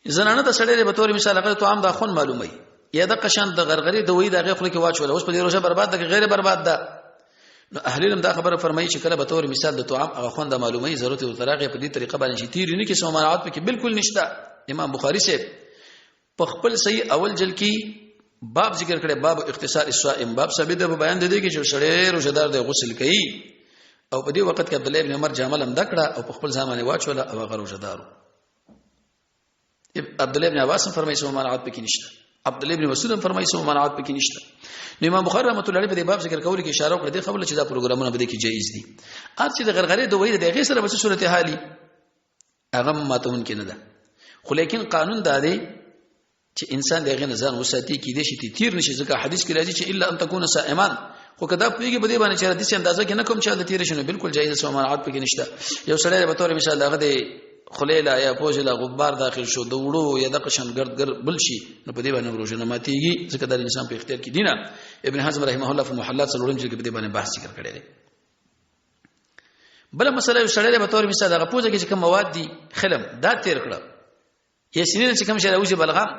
زنانه ته سړی به تور مثال هغه ته عام دا خون معلومي یا د قشان د غرغري د وې د هغه خلک واچول، اوس په دې روزه برباد ده غیر برباد ده. نو اهل علم دا خبره فرمایي چې کله به تور مثال د طعام هغه خوند معلومي ضرورت او تراغه په دې طریقه باندې چې تیر نه کې سو منعات پکې بالکل نشته. امام بخاری صاحب په خپل صحیح اول جل کې باب ذکر کړي، باب اختصار الصائم، باب ثابت ده په بیان د دې کې چې سړی روزدار دی غسل کوي، او په دې وخت کې عبد الله ابن عمر جامل هم دکړه او په خپل ځان باندې واچوله او هغه روزدارو. عبد الله ابن عباس فرمایي چې منعات پکې نشته، عبد الله ابن مسعود فرمایي چې منعات پکې نشته. نو امام بخاری رحمت الله علیه په دې باب ذکر کول کې اشاره وکړه، دې خبره چې دا پروګرامونه به دې کې جایز دي. ار چې د غرغرې دوی د هغې سره به صورت حالي هغه ماتون کې نه ده، خو لیکن قانون دا دی چې انسان دغه نه ځان وساتي، کې دې شي تیر نشي، ځکه حدیث کې راځي چې الا ان تكون صائما. خو کدا پیږي په دې باندې چې حدیث اندازه کې نه کوم چې د تیر شنو بالکل جایز سو منعات پکې نشته. یو سړی به تور مثال دغه دی خلیلا یا پوزلا غبار داخل شو د وړو یا د قشن ګرد ګر بل شي، نو په دې باندې روزه نه ماتيږي، ځکه د انسان په اختیار کې دینه. ابن حزم رحمه الله په محلات څلورم جلد کې په دې باندې بحث ذکر کړی دی. بل مسله یو سړی به تور مثال دغه پوزه کې چې کوم مواد دي خلم دا تیر کړه یا سینې چې کوم شی راوځي بلغم،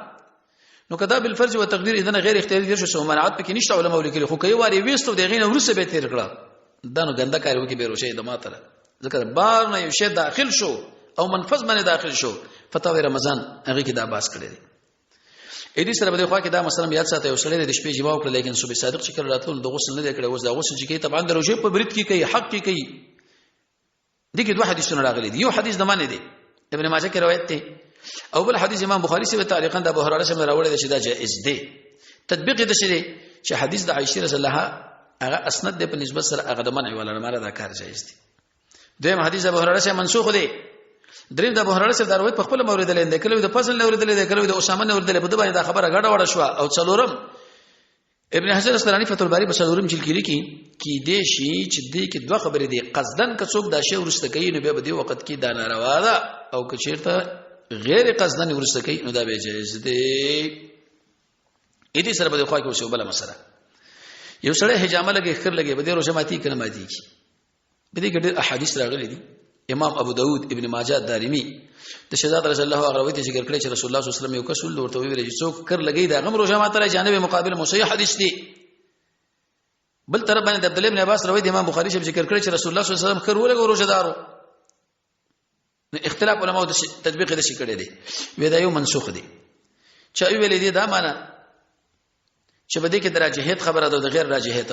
نو کدا بالفرض او تقدیر اذن غیر اختیاري دي شو منعات پکې نشته علماء لیکلي، خو کوي واري وېستو د غینه ورسره به تیر کړه، دا نو ګنده کار وکي به روشه د ماته، ځکه بار نه یو شی داخل شو او منفذ باندې داخل شو. فتاوی رمضان هغه کې دا باس کړی دی. اې دې سره به د خوا کې دا مثلا یاد ساته، یو سړی د شپې جما وکړه لیکن صبح صادق چې کله راتلو د غسل نه دی کړی، اوس دا غسل چې کوي طبعا د روژې په برید کې کوي، حق کې کوي. دي کې دوه حدیثونه راغلي دي، یو حدیث د معنی دی ابن ماجه کې روایت دی، او بل حدیث امام بخاری سره تعلیقا د ابو هريره سره راوړی دی چې دا جائز دی. تطبیق د شری چې حدیث د عائشه رضی الله هغه اسند دی په نسبت سره هغه د منع ولا ماره دا کار جائز دی. دویم حدیث ابو هريره سره منسوخ دی. دریم د ابو هريره سره دا روایت په خپل مورید لین دی، کله د فضل نه اوریدل دی، کله د اسامه نه اوریدل، په دې باندې دا خبره غړ وړ شو. او څلورم ابن حجر عسقلاني فتح الباري په څلورم جلد کې لیکي کې دې شي چې دې کې دوه خبرې دي، قصدن که څوک دا شی ورسته کوي نو بیا به دې وخت کې دا ناروا ده، او که چیرته غیر قصدن ورسته کوي نو دا به جایز دی. اې دې سره به خوا کې اوس یو بل مسله، یو سړی حجامه لګي خر لګي به دې روزه ماتي کنه ماتي کی، په دې کې ډېر احادیث راغلي دي. امام ابو داود ابن ماجه دارمی د شهزاد رضی الله عنه روایت ذکر کړی چې رسول الله صلی الله علیه وسلم یو کس ول ورته ویل چې څوک کر لګي دا غم روزه ماته جانب مقابل مو صحیح حدیث دی. بل طرف باندې عبد الله ابن عباس روایت امام بخاری شریف ذکر کړی چې رسول الله صلی الله علیه وسلم کر ولګو روزه دارو. نو اختلاف علماء د تطبیق د شي کړی دی، وی دا یو منسوخ دی. چا ویل دی دا معنی چې په دې کې د راجحیت خبره ده د غیر راجحیت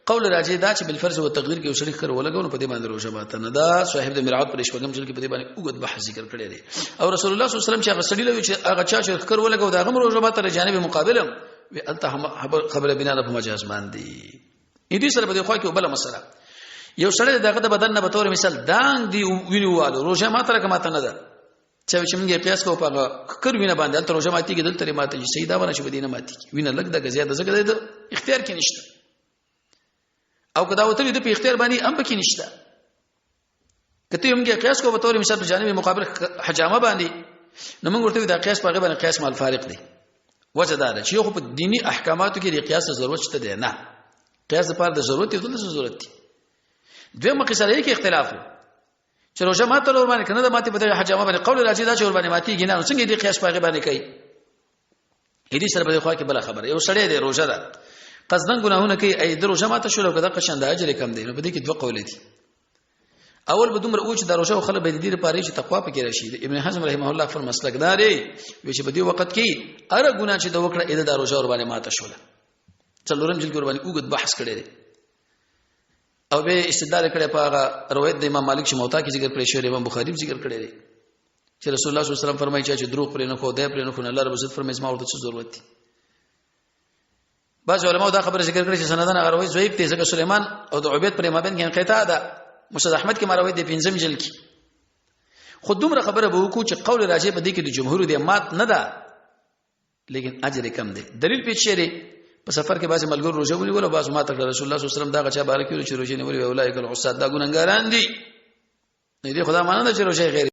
قول راجح دا چې بالفرض او تقدیر کې وسړي خر ولګو نو په دې باندې روزه ماته نه ده. صاحب د مرعات پر شپږم جلد کې په دې باندې اوږد بحث ذکر کړی دی. او رسول الله صلی الله علیه وسلم چې هغه سړي لوي چې هغه چا چې خر ولګو دا غم روزه ماته جانب مقابله وی الته خبره بنا ده په مجاز باندې. دې سره په دې خوا کې بل مسله، یو سړی دغه د بدن نه به تور مثال دانګ دی ویني والو روزه ماته راکه ماته نه ده، چې موږ یې قیاس کوو په هغه کر وینه باندې هلته روژه ماتېږي دلته یې ماتېږي، صحیح دا ونه چې په دې نه ماتېږي، وینه لږ ده که زیاته ځکه د اختیار کې نشته، او که دا وتلي د په اختیار باندې هم پکې نشته. که ته موږ یې قیاس کوو په تور مثال په جانب مقابل حجامه باندې، نو موږ ورته دا قیاس په هغې باندې قیاس مال فارق دی. وجه دا ده چې یو خو په دیني احکاماتو کې د قیاس ضرورت شته دی نه، قیاس لپاره د ضرورت دی دلته ضرورت دی. دویمه قصه کې اختلاف و چې روزه ماته ور باندې کنه د ماته په دغه حجامه باندې قول راځي دا چې ور باندې ماتيږي نه، څنګه دې قیاس پاغه باندې کوي؟ دې سره په خوا کې بل خبره، یو سړی دی روزه ده قصدن ګناهونه کوي، ای د روزه ماته شو لکه د قشن د اجر کم دی، نو په دې کې دوه قول دي. اول به دومره او چې د روزه خلک به دې لپاره چې تقوا پکې راشي. ابن حزم رحمه الله فرمایي مسلک دار وی چې په دې وخت کې اره ګناه چې د وکړه اې د روزه ور باندې ماته شول. څلورم جلد ور باندې اوږد بحث کړی دی او به استدلال کړی په هغه روایت د امام مالک چې موتا کې ذکر کړی شوی، امام بخاری ذکر کړی دی چې رسول الله صلی الله علیه وسلم فرمایي چې دروغ پرې نه خو دی پرې نه خو الله رب عزت فرمایي زما ورته څه ضرورت دی. بعض علماء دا خبره ذکر کړې چې سندن هغه روایت ضعیف دی، ځکه سلیمان او د عبید پر مابین کې انقطاع ده. مسند احمد کې ما روایت دی پنځم جلد کې. خو دومره خبره به وکړو چې قول راجح په دې کې د جمهور دی مات نه ده، لیکن اجر کم دی. دلیل پیچ شری په سفر کې بعض ملګرو روزه ونیول او بعض ماته کړ رسول الله صلی الله علیه وسلم دا غچا بارک ویل چې روزه نیولې اولایک العصات دا ګناګاران دي. نه دې خدا مانه چې روزه غیر